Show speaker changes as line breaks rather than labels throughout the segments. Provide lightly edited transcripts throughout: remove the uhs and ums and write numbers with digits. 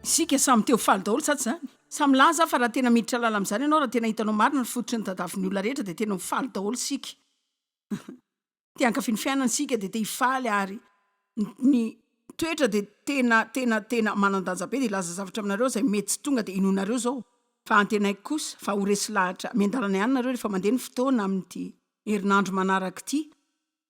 Isika samy te ho faly daholo sa tsy izany? Samy milaza aho fa raha tena miditra lalina amin'izany ianao, raha tena hitanao marina ny fototry ny tadavin'ny olona rehetra dia tena ho faly daholo isika. Te hankafy ny fiainana isika dia te hifaly ary ny toetra dia tena tena tena manan-danja be dia hilaza zavatra aminareo izay mety tsy tonga dia inoanareo izao fa antenaiko kosa fa ho resy lahatra miandalana ihany nareo rehefa mandeha ny fotoana amin'ity herinandro manaraka ity.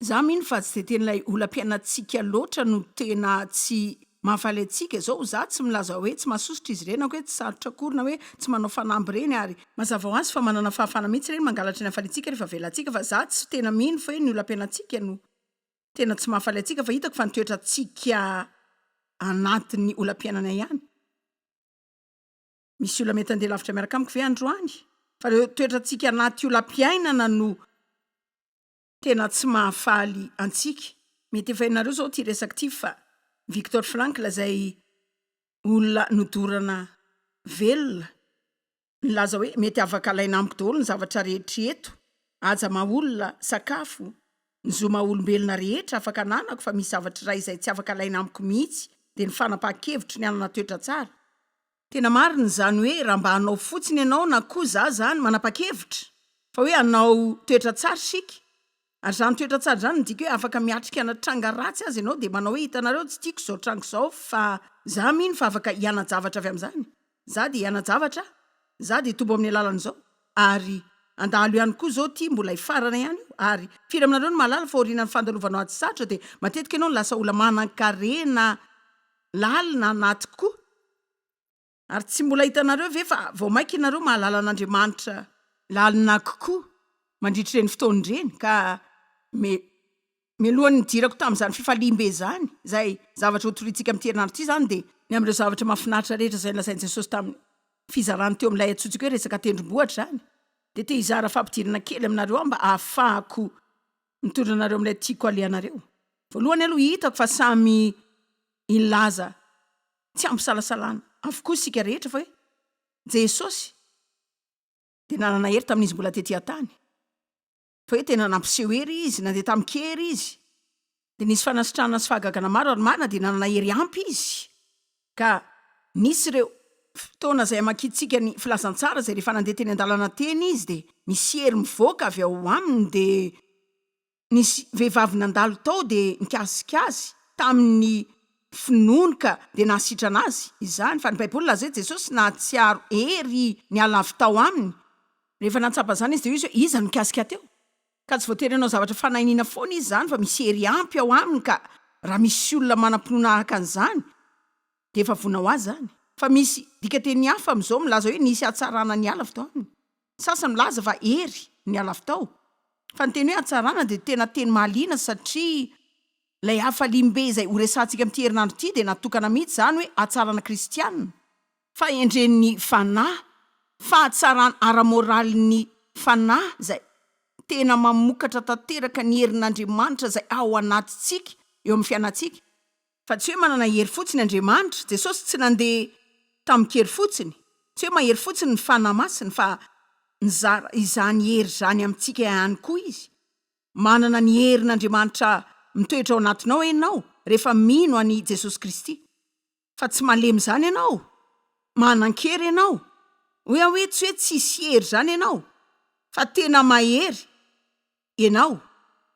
Za mino fa tsy dia tena ilay olam-piainantsika loatra no tena tsy mahafaly antsika izao, za tsy milaza hoe tsy mahasosotra izy ireny na koa hoe tsy sarotra akory na hoe tsy manao fanamby ireny ary mazava ho azy fa manana fahafahana mihitsy ireny mangalatra ny hafaliantsika rehefa avelantsika fa za tsy tena mino fa hoe ny olam-piainantsika no tena tsy mahafaly antsika fa hitako fa ny toetrantsika anatin'ny olam-piainana ihany. Misy olona mety handeha lavitra miaraka amiko ve androany? Fa ireo toetrantsika anaty olam-piainana no tena tsy mahafaly antsika. Mety efa hainareo izao ity resaka ity fa Viktor Frankl izay olona nodorana velona nilaza hoe mety afaka alaina amiko daholo ny zavatra rehetra eto, haja maha olona, sakafo, ny zo maha olombelona rehetra afaka ananako fa misy zavatra iray izay tsy afaka alaina amiko mihitsy dia ny fanapahan-kevitro ny hanana toetra tsara. Tena marina izany hoe raha mba hanao fotsiny ianao na koa za zany manapa-kevitra fa hoe hanao toetra tsara isika ary izany toetra tsara izany midika hoe afaka miatrika ana tranga ratsy aza ianao dia manao hoe hitanareo tsy tiako izao tranga izao fa za mino fa afaka hiana-javatra avy amin'izany za dia hiana-javatra za dia hitombo amin'ny alalan'izao ary handalo ihany koa izao ity mbola hifarana ihany io ary firy aminareo no mahalala fa aorianan'ny fandalovanao ady sarotra dia matetika ianao no lasa olona manan-karena lalina anaty koa. Ary tsy mbola hitanareo ve fa vao mainka ianareo mahalala an'Andriamanitra lalina kokoa mandritra ireny fotoana ireny? Ka me, mialohan'ny nidirako tamin'izany fifaliam-be izany, izay zavatra hotoriantsika amin'ity herinandro ity izany, dia ny amin'ireo zavatra mahafinaritra rehetra izay nolazain'i Jesosy tamin'ny fizarany teo amin'ilay antsointsika hoe resaka tendrombohitra izany, dia te hizara fampidirana kely aminareo aho mba hahafahako mitondra anareo amin'ilay tiako alehanareo. Voalohany aloha, hitako fa samy hilaza tsy ampisalasalana avokoa isika rehetra fa hoe Jesosy dia nanana hery tamin'izy mbola tety an-tany. Fa hoe tena nampiseho hery izy, nandeha tamin-kery izy. Dia nisy fanasitranana sy fahagagana maro ary marina dia nanana hery ampy izy. Ka nisy ireo fotoana izay hamakiantsika ny filazantsara izay rehefa nandeha teny an-dalana teny izy dia misy hery mivoaka avy ao aminy dia nisy vehivavy nandalo tao dia nikasika azy tamin'ny finoany ka dia nahasitrana azy izany fa ny baiboly milaza hoe Jesosy nahatsiaro hery niala avy tao aminy rehefa nahatsapa izany izy dia hoy izy hoe iza no nikasika teo? Ka tsy voatery hanao zavatra fanahiniana foana izy izany fa misy hery ampy ao aminy ka raha misy olona manam-pinoana araka an'izany dia efa vonona ho azy izany. Fa misy dikateny hafa amin'izao milaza hoe nisy hatsarana niala avy tao aminy. Ny sasany milaza fa hery niala avy tao. Fa ny teny hoe hatsarana dia tena teny mahaliana satria ilay hafaliam-be izay horesahantsika amin'ity herinandro ity dia natokana mihitsy izany hoe hatsarana kristiana. Fahendren'ny fanahy, fahatsarana ara-moralin'ny fanahy izay tena mamokatra tanteraka ny herin'Andriamanitra izay ao anatintsika eo amin'ny fiainantsika. Fa tsy hoe manana hery fotsiny Andriamanitra, Jesosy tsy nandeha tamin-kery fotsiny, tsy hoe mahery fotsiny ny Fanahy Masina fa nizara izany hery izany amintsika ihany koa Izy. Manana ny herin'Andriamanitra mitoetra ao anatinao ianao rehefa mino an'i Jesosy Kristy. Fa tsy malemy izany ianao, manan-kery ianao. Hoy aho hoe tsy hoe tsisy hery izany ianao, fa tena mahery ianao.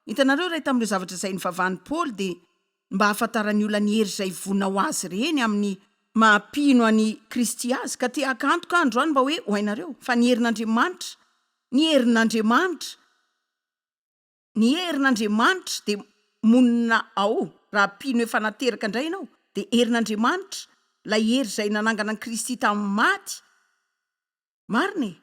Hitanareo, iray tamin'ireo zavatra izay nivavahan'i Paoly dia ny mba hahafantaran'ny olona ny hery izay vonona ho azy ireny amin'ny maha-mpino an'i Kristy azy. Ka te haka antoka aho androany mba hoe ho hainareo fa ny herin'Andriamanitra, ny herin'Andriamanitra, Ny herin'Andriamanitra dia monina ao, raha mpino efa nateraka indray ianao, dia herin'Andriamanitra, ilay hery izay nanangana an'i Kristy tamin'ny maty, marina e!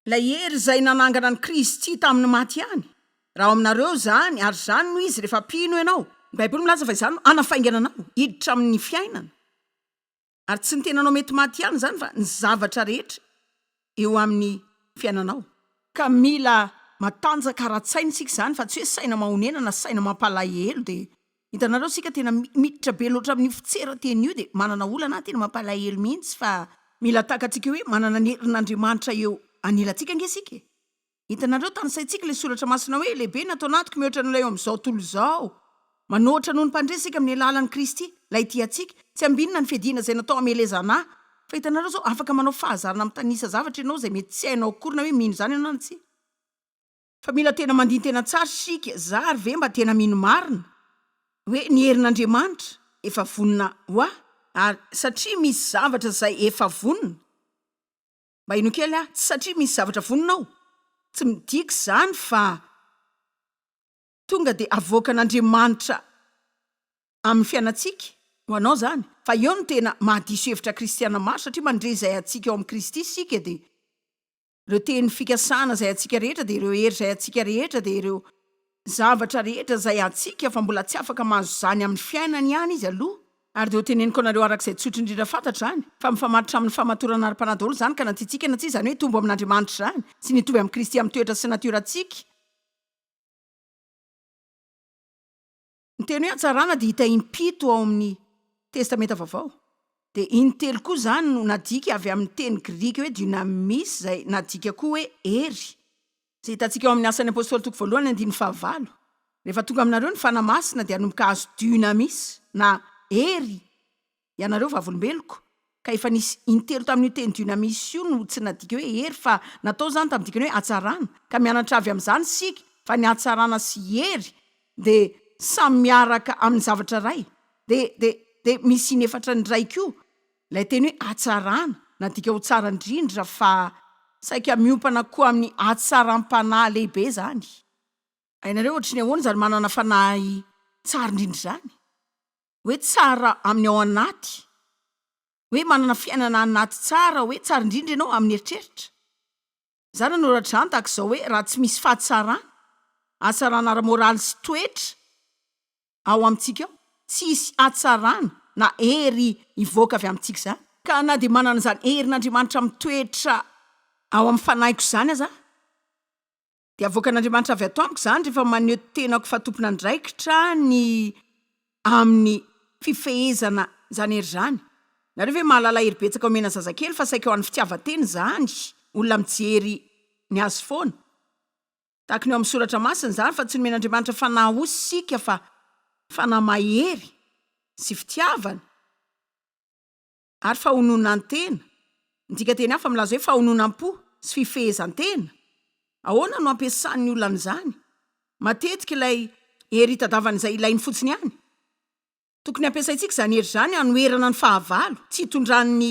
Ilay hery izay nanangana an'i Kristy tamin'ny maty ihany, raha ao aminareo izany, ary izany no izy rehefa mpino ianao, ny Baiboly milaza fa izany no hanafaingana anao hiditra amin'ny fiainana. Ary tsy ny tenanao mety maty ihany izany fa ny zavatra rehetra eo amin'ny fiainanao. Ka mila matanjaka ara-tsaina isika izany fa tsy hoe saina mahonena na saina mampalahelo dia hitanareo isika tena miditra be loatra amin'io fitseran-teny io dia manana olana aho tena mampalahelo mihitsy fa mila takatsika hoe manana ny herin'Andriamanitra eo anilantsika ange isika e! Hitanareo tanisaintsika ilay soratra masina hoe lehibe ny ato anatiko mihoatra noho ilay eo amin'izao tontolo izao. Manoatra noho ny mpandresy isika amin'ny alalan'i Kristy, Ilay tia antsika. Tsy ambinina ny fiadiana izay natao hamelezana ahy. Fa hitanareo izao, afaka manao fahazarana mitanisa zavatra ianao izay mety tsy hainao akory na hoe mino izany ianao na tsia. Fa mila tena mandini-tena tsara isika, za ary ve mba tena mino marina hoe ny herin'Andriamanitra efa vonona ho ahy? Ary satria misy zavatra izay efa vonona, mba hino kely aho, tsy satria misy zavatra vonona ao, tsy midika izany fa tonga dia avoakan'Andriamanitra amin'ny fiainantsika, ho anao izany, fa eo no tena mahadiso hevitra kristiana maro satria mandre izay antsika ao amin'i Kristy isika dia Ireo teny fikasana izay antsika rehetra dia ireo hery izay antsika rehetra dia ireo zavatra rehetra izay antsika fa mbola tsy afaka mahazo izany amin'ny fiainany ihany izy aloha. Ary dia ho teneniko anareo araka izay tsotra indrindra fantatro izany, fa mifamatotra amin'ny famatorana ara-panahy daholo izany ka na tiantsika na tsia izany hoe hitombo amin'Andriamanitra izany sy ny hitovy amin'i Kristy amin'ny toetra sy natiorantsika. Ny teny hoe hatsarana dia hita impito ao amin'ny Testamenta Vaovao. Dia intelo koa izany no nadika avy amin'ny teny grika hoe dynamis izay nadika koa hoe hery. Izay hitantsika ao amin'ny Asan'ny Apostoly toko voalohany andininy fahavalo. Rehefa tonga aminareo ny Fanahy Masina dia hanomboka hahazo dynamis na hery Ianareo vavolombeloko, ka efa nisy intelo tamin'io teny dynamis io no tsy nadika hoe hery fa natao izany tamin'ny dikany hoe hatsarana, ka mianatra avy amin'izany isika fa ny hatsarana sy hery dia samy miaraka amin'ny zavatra iray, dia dia dia misy inefatra indray koa ilay teny hoe hatsarana, nadika ho tsara indrindra fa saika miompana koa amin'ny hatsaram-panahy lehibe izany. Hainareo ohatry ny ahoana izany manana fanahy tsara indrindra izany? hoe tsara amin'ny ao anaty, hoe manana fiainana anaty tsara, hoe tsara indrindra ianao amin'ny eritreritra. Izaho nanoratra izany tahaka izao hoe raha tsy misy fahatsarana, hatsarana ara-moraly sy toetra ao amintsika ao, tsy hisy hatsarana na hery hivoaka avy amintsika izany. Ka na dia manana izany herin'Andriamanitra mitoetra ao amin'ny fanahiko izany aza aho, Dia avoakan'Andriamanitra avy ato amiko izany rehefa maneho tenako fa tompon'andraikitra ny amin'ny fifehezana izany hery izany. Nareo ve mahalala hery betsaka omena zazakely fa saika ho an'ny fitiavan-tena izany, olona mijery ny azy foana. Tahaka ny ao amin'ny soratra masina izany fa tsy nomen'Andriamanitra fanahy osa isika fa fanahy mahery sy fitiavana. Ary fahononan-tena. Ny dikanteny hafa milaza hoe fahononam-po sy fifehezan-tena. Ahoana no ampiasan'ny olona an'izany? Matetika ilay hery itadiavana izay ilainy fotsiny ihany. Tokony hampiasaintsika izany hery izany hanoherana ny fahavalo, tsy hitondran'ny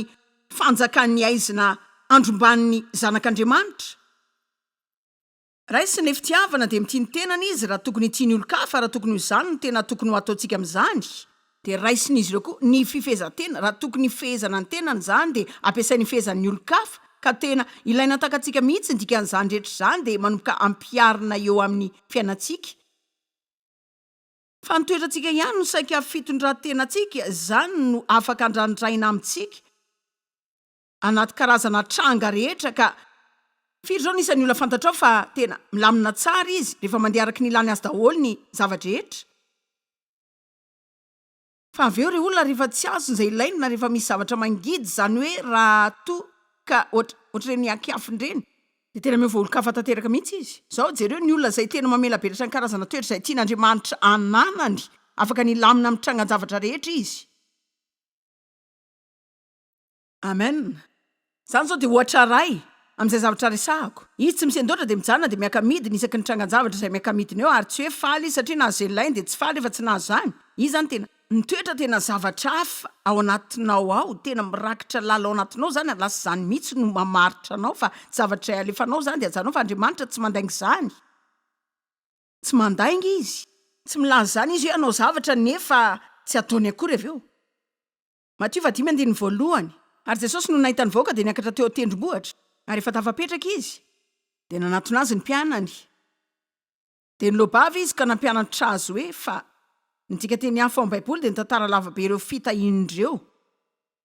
fanjakan'ny haizina handromban'ny zanak'Andriamanitra. Raisiny ilay fitiavana dia mitia ny tenany izy raha tokony hitia ny olon-kafa raha tokony ho izany no tena tokony ho ataontsika amin'izany dia raisin'izy ireo koa ny fifehezan-tena raha tokony hifehezana ny tenany izany dia ampiasainy hifehezany ny olon-kafa ka tena ilaina takatsika mihitsy ny dikan'izany rehetra izany dia manomboka ampiharina eo amin'ny fiainantsika fa ny toetrantsika ihany no saika fitondran-tenantsika izany no afaka andrandraina amintsika anaty karazana tranga rehetra ka firy izao ny isan'ny olona fantatrao fa tena milamina tsara izy rehefa mandeha araka ny ilany azy daholo ny zava-drehetra? Fa avy eo re olona rehefa tsy azony izay ilainy na rehefa misy zavatra mangidy izany hoe raha toa ka ohatra ohatr'ireny ankiafiny ireny dia tena miova olon-kafa tanteraka mihitsy izy. Izao jereo ny olona izay tena mamelabelatra ny karazana toetra izay tian'Andriamanitra ananany afaka ny hilamina amin'ny trangan-javatra rehetra izy. Amen! Izany izao dia ohatra iray amin'izay zavatra resahako. Izy tsy misendoatra dia mijanona dia miaka-midina isaky ny trangan-javatra izay miaka-midina eo ary tsy hoe faly izy satria nahazo izay nilainy dia tsy faly rehefa tsy nahazo izany. Izy izany tena mitoetra tena zavatra hafa ao anatinao ao, tena mirakitra lalina ao anatinao izany ary lasa izany mihitsy no mamaritra anao fa tsy zavatra izay alefanao izany dia ajanao fa Andriamanitra tsy mandainga izany. Tsy mandainga izy. Tsy milaza izany izy hoe hanao zavatra nefa tsy ataony akory avy eo. Matio fahadimy andininy voalohany. Ary Jesosy nony nahita ny vahoaka dia niakatra teo an-tendrombohitra, ary efa tafapetraka Izy, dia nanatona Azy ny mpianany. Dia niloa-bava Izy ka nampianatra azy hoe, Fa ny dikanteny hafa ao amin'ny Baiboly dia nitantara lava be ireo fitahiana ireo.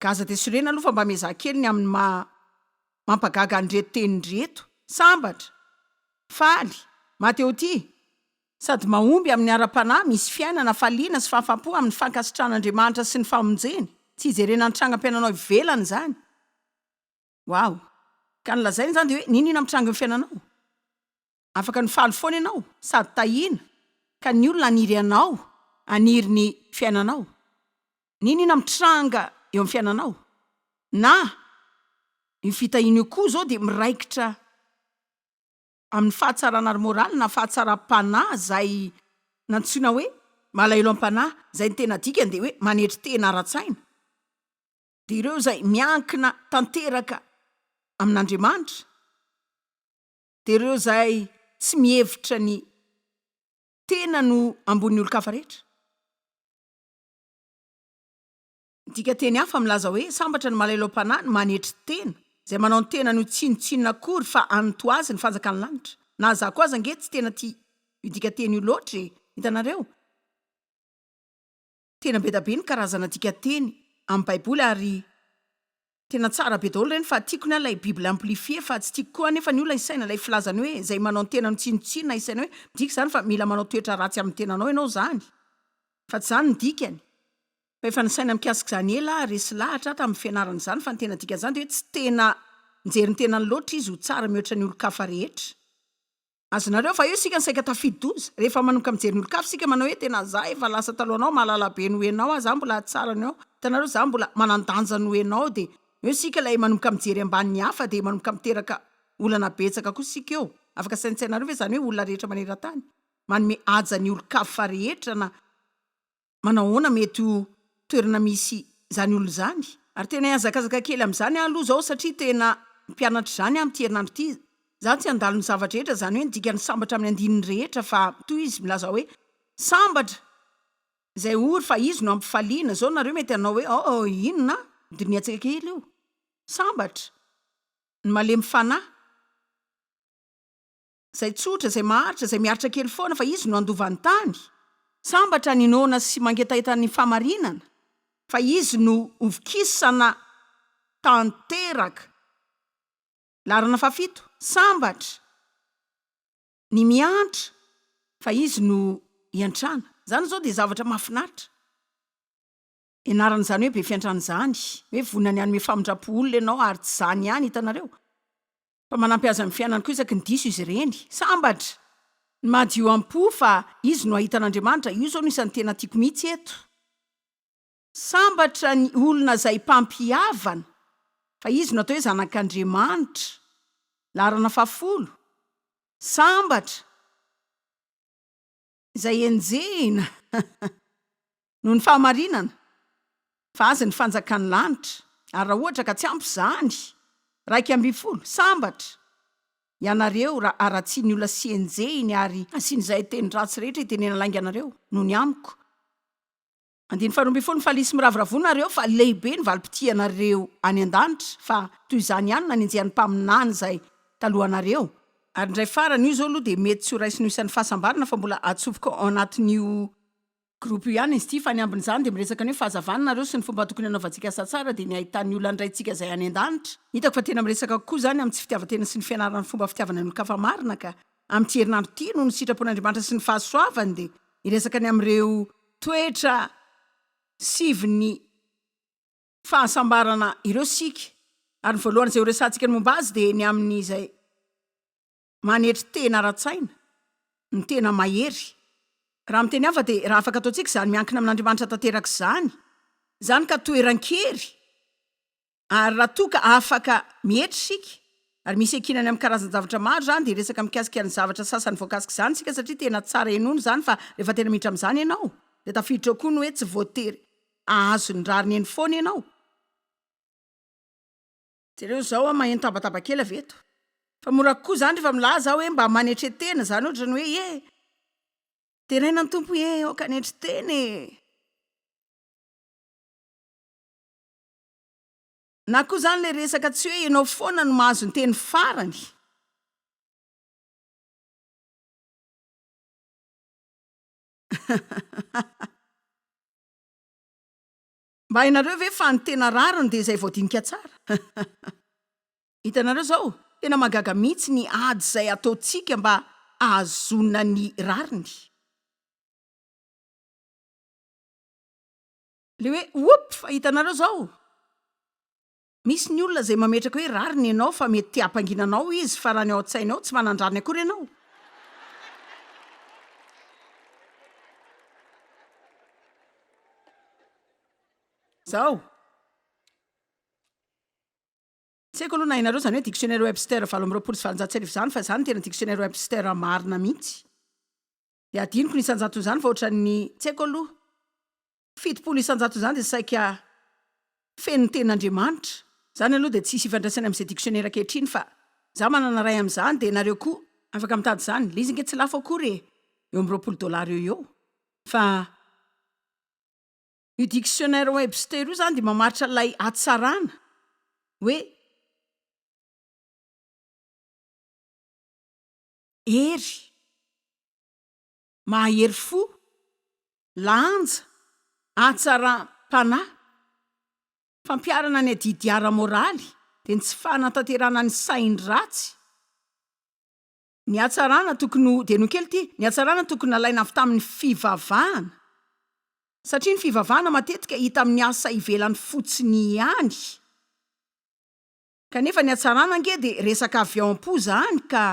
Ka aza dia sorena aloha fa mba miezaha kely ny amin'ny maha mampagaga an'ireto teny ireto. Sambatra! Faly! Maha-te-ho-tia! Sady mahomby amin'ny ara-panahy, misy fiainana, hafaliana sy fahafaham-po amin'ny fankasitrahan'Andriamanitra sy ny famonjeny. Tsy hijerena ny trangam-piainanao ivelany izany. Wow! Ka ny lazainy izany dia hoe n'inon'inona mitranga eo amin'ny fiainanao, afaka ny faly foana ianao, sady tahiana, ka ny olona haniry anao. haniry ny fiainanao? N'inona mitranga eo amin'ny fiainanao? Na io fitahiana io koa izao dia miraikitra amin'ny fahatsarana ara-moraly na fahatsaram-panahy izay nantsoina hoe malahelo am-panahy, izay ny tena dikany dia hoe manetry tena ara-tsaina, dia ireo izay miankina tanteraka amin'Andriamanitra, dia ireo izay tsy mihevitra ny tenany ho ambonin'ny olon-kafa rehetra. Ny dikanteny hafa milaza hoe sambatra ny malahelo am-panahy, ny manetry tena, izay manao ny tenany ho tsinontsinona akory fa an'ny toa azy ny fanjakan'ny lanitra. Na za koa aza ange tsy tena tia io dikanteny io loatra e! Hitanareo? Tena be da be ny karazana dikanteny amin'ny baiboly ary tena tsara be daholo ireny fa tiako ny ahy ilay bible amplifiée fa tsy tiako koa anefa ny olona hisaina ilay filazany hoe izay manao ny tenany ho tsinontsinona hisaina hoe midika izany fa mila manao toetra ratsy amin'ny tenanao ianao izany fa tsy izany ny dikany. Fa efa nisaina mikasika izany ela aho, resy lahatra aho tamin'ny fianarana izany fa ny tena dikan'izany dia hoe tsy tena mijery ny tenany loatra izy ho tsara mihoatra ny olon-kafa rehetra. Azonareo fa eo isika no saika tafidi-doza, rehefa manomboka mijery ny olon-kafa isika manao hoe tena za efa lasa talohanao, mahalala be noho ianao aho, za mbola tsara noho ianao, hitanareo za mbola manan-danja noho ianao dia eo isika ilay manomboka mijery ambany ny hafa dia manomboka miteraka olana betsaka koa isika eo. Afaka saintsainareo ve izany hoe olona rehetra maneran-tany manome haja ny olon-kafa rehetra na Manao ahoana mety ho toerana misy izany olona izany? Ary tena hihazakazaka kely amin'izany aho aloha izao satria tena mpianatra izany aho amin'ity herinandro ity. Izaho tsy handalo ny zava-drehetra, izany hoe ny dikan'ny sambatra amin'ny andininy rehetra fa toy izy milaza hoe sambatra izay ory fa izy no ampifaliana. Izao nareo mety hanao hoe oh inona? Dinihantsika kely io. Sambatra ny malemy fanahy. Izay tsotra, izay maharitra, izay miaritra kely foana fa izy no handova ny tany. Sambatra ny noana sy mangetaheta ny fahamarinana fa izy no hovokisana tanteraka. Laharana fahafito, Sambatra ny miantra fa izy no hiantrana. Izany izao dia zavatra mahafinaritra. Ianarana izany hoe be fiantrana izany, hoe vonona ny hanome famindram-po olona ianao ary tsy izany ihany, hitanareo? Fa manampy azy amin'ny fiainany koa isaky ny diso izy ireny. Sambatra ny madio am-po fa izy no hahita an'Andriamanitra. Io izao no isan'ny tena tiako mihitsy eto. Sambatra ny olona izay mpampihavana fa izy no atao hoe zanak'Andriamanitra. Laharana fahafolo. Sambatra izay enjehina noho ny fahamarinana, fa azy ny fanjakan'ny lanitra, ary raha ohatra ka tsy ampy izany, 11, sambatra ianareo raha haratsian'ny olona sy enjehiny ary asian'izay teny ratsy rehetra hitenena lainga anareo noho ny amiko. Andininy faharoa ambin'ny folo, Mifalia sy miravoravoa nareo, fa lehibe ny valim-pitianareo any an-danitra, fa toy izany ihany no nanenjehan'ny mpaminany izay talohanareo. Ary indray farany, io izao aloha dia mety tsy ho raisina ho isan'ny fahasambarana fa mbola atsofoka ao anatin'io groupe io ihany izy ity, fa ny ambin'izany dia miresaka ny hoe fahazavana nareo sy ny fomba tokony hanaovantsika asa tsara dia ny ahitan'ny olona ny Raintsika izay any an-danitra. Hitako fa tena miresaka kokoa izany amin'ny tsy fitiavan-tena sy ny fianarana ny fomba fitiavana ny olon-kafa marina ka amin'ity herinandro ity noho ny sitrapon'Andriamanitra sy ny fahasoavany dia hiresaka ny amin'ireo toetra sivin'ny fahasambarana ireo isika ary ny voalohany izay horesahantsika ny momba azy dia ny amin'izay Manetry tena ara-tsaina, ny tena mahery. Raha miteny hafa dia raha afaka ataontsika izany miankina amin'Andriamanitra tanteraka izany, izany ka toeran-kery, ary raha toa ka afaka mietry isika, ary misy iankinany amin'ny karazan-javatra maro izany, dia hiresaka mikasika ny zavatra sasany voakasika izany isika satria tena tsara henoina izany fa rehefa tena miditra amin'izany ianao dia tafiditra ao koa ny hoe tsy voatery hahazo ny rariny eny foana ianao. Jereo izao aho maheno tabataba kely avy eto. Fa mora kokoa izany rehefa milaza aho hoe mba manetre tena, izany ohatrany hoe ye! Deraina ny Tompo ye! Aoka hanetry tena e! Na koa izany ilay resaka tsy hoe ianao foana no mahazo ny teny farany. Mba hainareo ve fa ny tena rariny dia izay voadinika tsara? Hitanareo izao, tena mahagaga mihitsy ny ady izay ataontsika mba hahazoana ny rariny. Ilay hoe oup fa hitanareo izao, misy ny olona izay mametraka hoe rariny ianao fa mety te hampangina anao izy fa raha ny ao an-tsainy ao tsy manan-drariny akory ianao. Zao. Tsy haiko aloha na hainareo izany hoe dictionnaire Webster 1828 izany fa izany no tena dictionnaire Webster marina mihitsy. Dia adinoko ny isan-jaton'izany fa ohatran'ny tsy haiko aloha. 70 isan-jaton'izany dia saika feno ny tenin'Andriamanitra. Izany aloha dia tsisy ifandraisany amin'izay dictionnaire ankehitriny fa za manana iray amin'izany dia nareo koa afaka mitady izany. Ilay izy ange tsy lafo akory e! Eo amin'ny 20 dollars eo ho eo. Fa. Io dictionnaire Webster io izany dia mamaritra ilay hatsarana hoe hery, mahahery fo, lanja, hatsaram-panahy, fampiharana ny adidy ara-moraly, dia ny tsy fanatanterahana ny sain-dratsy. Ny hatsarana tokony ho, dia henoy kely ity, ny hatsarana tokony nalaina avy tamin'ny fivavahana, satria ny fivavahana matetika hita amin'ny asa ivelany fotsiny ihany, kanefa ny hatsarana ange dia resaka avy ao am-po izany ka.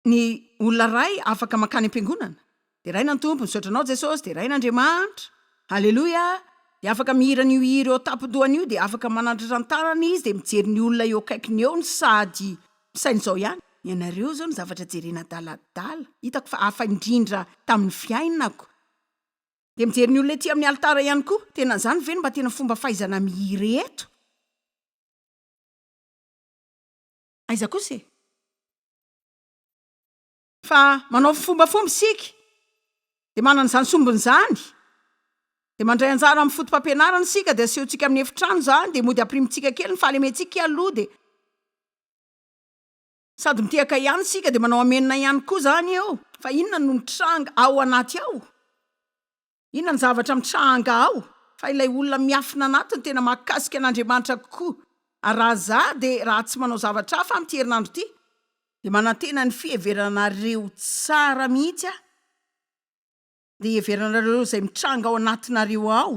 Ny olona iray afaka mankany am-piangonana, deraina ny Tompo, misaotra anao Jesosy, deraina Andriamanitra, Aleloia, dia afaka mihira an'io hira eo an-tampon-dohany io, dia afaka manandratra ny tanany izy, dia mijery ny olona eo akaikiny eo no sady misaina izao ihany. Ny anareo izao no zavatra jerena adaladala, hitako fa hafa indrindra tamin'ny fiainako. Dia mijery ny olona ety amin'ny alitara ihany koa, tena izany ve no mba tena fomba fahaizana mihira eto? Aiza kosa e? Fa manao fombafomba isika, dia manana izany sombiny izany, dia mandray anjara amin'ny foto-pampianarana isika, dia asehontsika amin'ny efitrano izany, dia mody ampirimintsika kely ny fahalementsika aloha, dia sady mitehaka ihany isika, dia manao amenina ihany koa izany eo. Fa inona no mitranga ao anaty ao? Inona ny zavatra mitranga ao? Fa ilay olona miafina anaty no tena mahakasika an'Andriamanitra kokoa. Ary raha za dia raha tsy manao zavatra hafa amin'ity herinandro ity dia manantena ny fiheveranareo tsara mihitsy aho. Dia hiheveranareo izay mitranga ao anatinareo ao.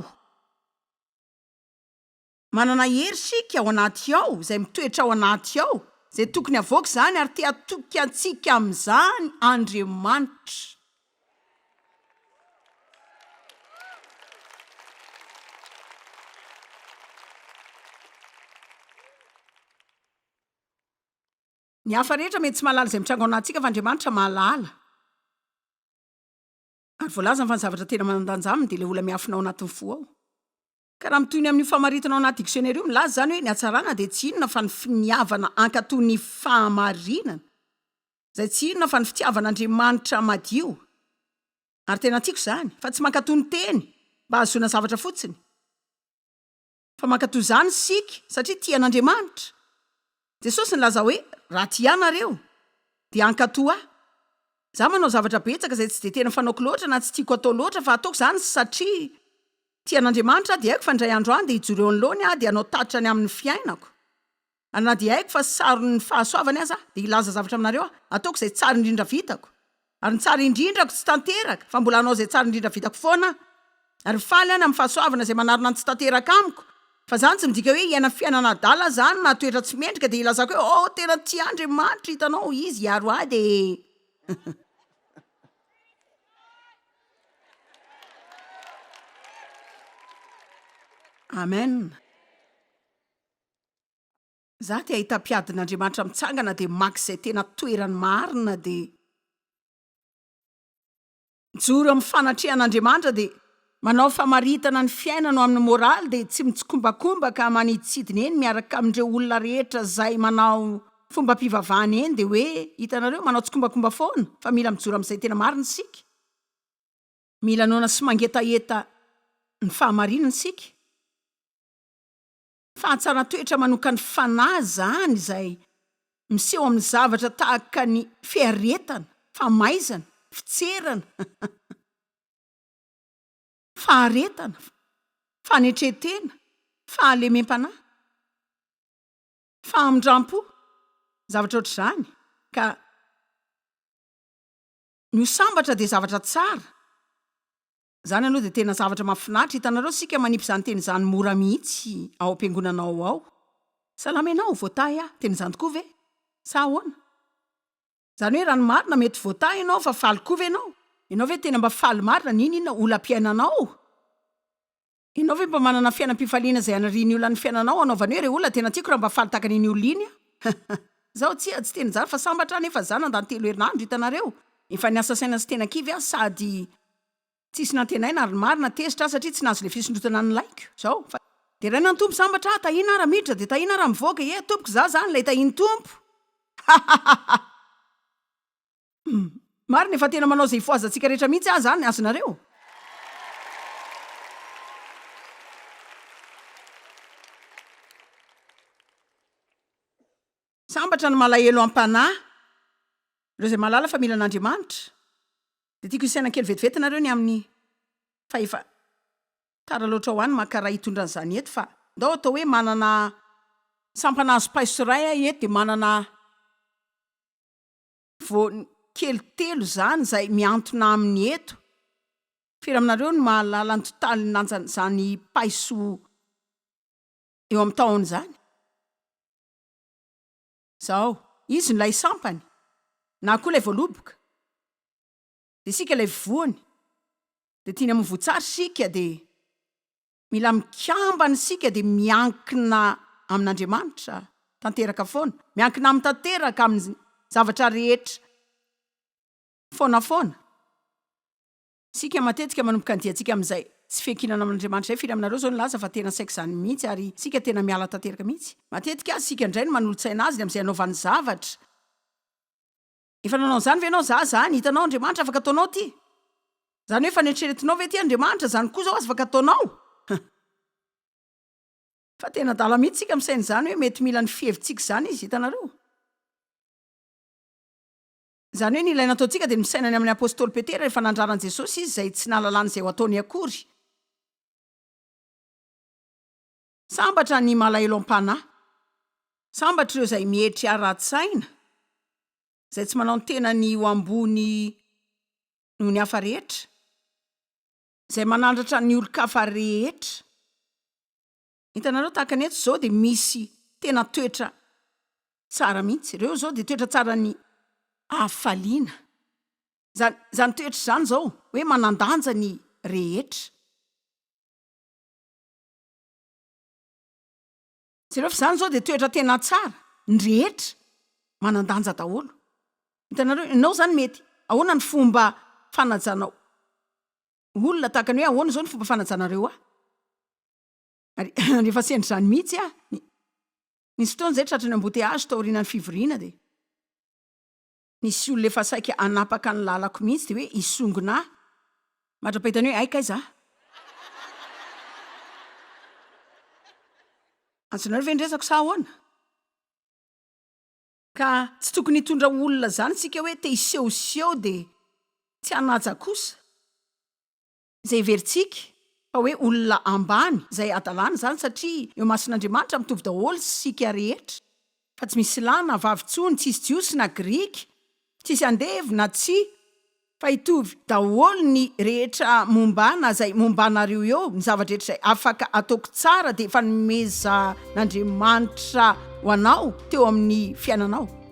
Manana hery isika ao anaty ao, izay mitoetra ao anaty ao, izay tokony havoaka izany ary te hatoky antsika amin'izany Andriamanitra. Ny hafa rehetra mety tsy mahalala izay mitranga ao anatintsika fa Andriamanitra mahalala. Ary voalazany fa ny zavatra tena manan-danja aminy dia ilay olona miafina ao anatin'ny fo ao. Ka raha mitohy ny amin'io famaritana ao anaty dictionnaire io, milaza izany hoe ny hatsarana dia tsy inona fa ny finiavana hankatò ny fahamarinana, izay tsy inona fa ny fitiavan'Andriamanitra madio. Ary tena tiako izany, fa tsy mankatò ny teny mba hahazoana zavatra fotsiny, fa mankatò izany isika satria tia an'Andriamanitra. Jesosy nilaza hoe, Raha tia Ahy nareo, dia hankatò Ahy. Izaho manao zavatra betsaka izay tsy dia tena fanaoko loatra na tsy tiako atao loatra, fa ataoko izany satria tia an'Andriamanitra aho, dia haiko fa indray andro any dia hijoro eo anoloany aho dia hanao tatitra ny amin'ny fiainako. Ary na dia haiko fa saron'ny fahasoavany aza aho, dia hilaza zavatra aminareo aho, ataoko izay tsara indrindra vitako. Ary ny tsara indrindrako tsy tanteraka, fa mbola hanao izay tsara indrindra vitako foana aho. Ary faly aho ny amin'ny fahasoavana izay manarona ny tsy tanteraka amiko. Fa izany tsy midika hoe hiaina fiainana adala izany na toetra tsy mendrika dia hilazako hoe oh tena tia ahy Andriamanitra, hitanao, Izy hiaro ahy dia. Amen. Za te hahita mpiadin'Andriamanitra mitsangana dia maka izay tena toerany marina dia mijoro amin'ny fanatrehan'Andriamanitra dia manao famaritana ny fiainana ho amin'ny moraly dia tsy mitsikombakomba ka maniditsidina eny miaraka amin'ireo olona rehetra izay manao fombam-pivavahana eny dia hoe hitanareo manao tsikombakomba foana fa mila mijoro amin'izay tena marina isika. Mila noana sy mangetaheta ny fahamarinana isika. Fahatsaran-toetra manokan'ny fanahy izany izay miseho amin'ny zavatra tahaka ny fiaretana, famaizana, fitserana, faharetana, fanetren-tena, fahalemem-panahy, famindram-po, zavatra ohatr'izany. Ka ny ho sambatra dia zavatra tsara. Izany aloha dia tena zavatra mahafinaritra, hitanareo isika manipy izany teny izany mora mihitsy ao am-piangonana ao ao. Salama ianao, voatahy aho, tena izany tokoa ve? Sa ahoana? Izany hoe raha ny marina mety voatahy ianao fa faly koa ve ianao? Ianao ve tena mba faly marina n'inon'inona olam-piainanao? Ianao ve mba manana fiainam-pifaliana izay anirian'ny olona ny fiainanao hanaovany hoe re olona tena tiako raha mba faly tahaka an'iny olona iny aho? Izaho tsia, tsy teny izany fa sambatra aho nefa izaho nandany telo herinandro, hitanareo? Efa niasa saina sy tena kivy aho sady tsisy nantenaina ary ny marina tezitra aho satria tsy nahazo ilay fisondrotana nilaiko. Izao, fa. Deraina ny Tompo, sambatra aho, tahiana aho raha miditra dia tahiana aho raha mivoaka, ie tompoko izaho izany ilay tahian'ny Tompo! Hahahaha! Humm. Marina efa tena manao izay hifohazantsika rehetra mihitsy aho zany, azonareo? Sambatra ny malahelo am-panahy, ireo izay mahalala fa mila an'Andriamanitra. Dia tiako hisaina kely vetivety nareo ny amin'ny fa efa tara loatra ho ahy ny maka ray hitondra an'izany eto fa ndao atao hoe manana sampana hazo paiso iray aho eto dia manana Vao kely telo izany izay mihantona aminy eto. Firy aminareo no mahalala ny totalin'ny lanjan'izany paiso eo amin'ny tahony izany? Izao, izy no ilay sampany, na koa ilay voaloboka. Dia isika ilay voany. Dia tiany hamoa voa tsara isika, dia Mila mikambana isika dia miankina amin'Andriamanitra tanteraka foana, miankina aminy tanteraka amin'ny zavatra rehetra foana foana. Isika matetika manomboka ny diantsika amin'izay tsy fiankinana amin'Andriamanitra izay, firy aminareo izao nilaza fa tena saika izany mihitsy ary isika tena miala tanteraka mihitsy? Matetika aza isika indray no manolo-tsaina azy ny amin'izay hanaovany zavatra. Efa nanao an'izany ve ianao? Za zany, hitanao Andriamanitra afaka ataonao ty? Zany hoe efa neritreretinao ve ty Andriamanitra zany koa zao afaka ataonao? Fa tena adala mihitsy tsika misaina izany hoe mety mila ny fihevitsika izany izy, hitanareo? Izany hoe ny ilaina ataontsika dia ny misaina ny amin'ny apostoly Petera rehefa nandrara an'i Jesosy izy izay tsy nahalalany izay ho ataony akory. Sambatra ny malahelo am-panahy. Sambatra ireo izay mietry ara-tsaina, izay tsy manao ny tenany ho ambony noho ny hafa rehetra, izay manandratra ny olon-kafa rehetra. Hitanareo, tahaka ny eto izao dia misy tena toetra tsara mihitsy. Ireo izao dia toetra tsaran'ny hafaliana. Izany, izany toetra izany izao, hoe manan-danja ny rehetra. Jereo fa izany izao dia toetra tena tsara, ny rehetra manan-danja daholo. Hitanareo, ianao izany mety, ahoana ny fomba fanajanao olona tahaka ny hoe ahoana izao ny fomba fanajanareo ahy? Ary rehefa sendra izany mihitsy aho, nisy fotoana izay tratran'ny embouteillage taorianan'ny fivoriana dia Nisy olona efa saika hanapaka ny lalako mihitsy dia hoe hisongona ahy mandra-pahitany hoe hay kay za. Azonareo ve ny resako sa ahoana? Ka tsy tokony hitondra olona zany isika hoe te hisehoseho dia tsy hanaja kosa. Izay heverintsika fa hoe olona ambany, izay hadalana izany satria eo imason'Andriamanitra mitovy daholo isika rehetra, fa tsy misy lahy na vavy intsony, tsisy jiosy na grika, tsisy andevo na tsia, fa hitovy daholo ny rehetra momba na izay momba anareo eo, ny zava-drehetra izay afaka ataoko tsara dia efa nomezan'Andriamanitra ho anao teo amin'ny fiainanao.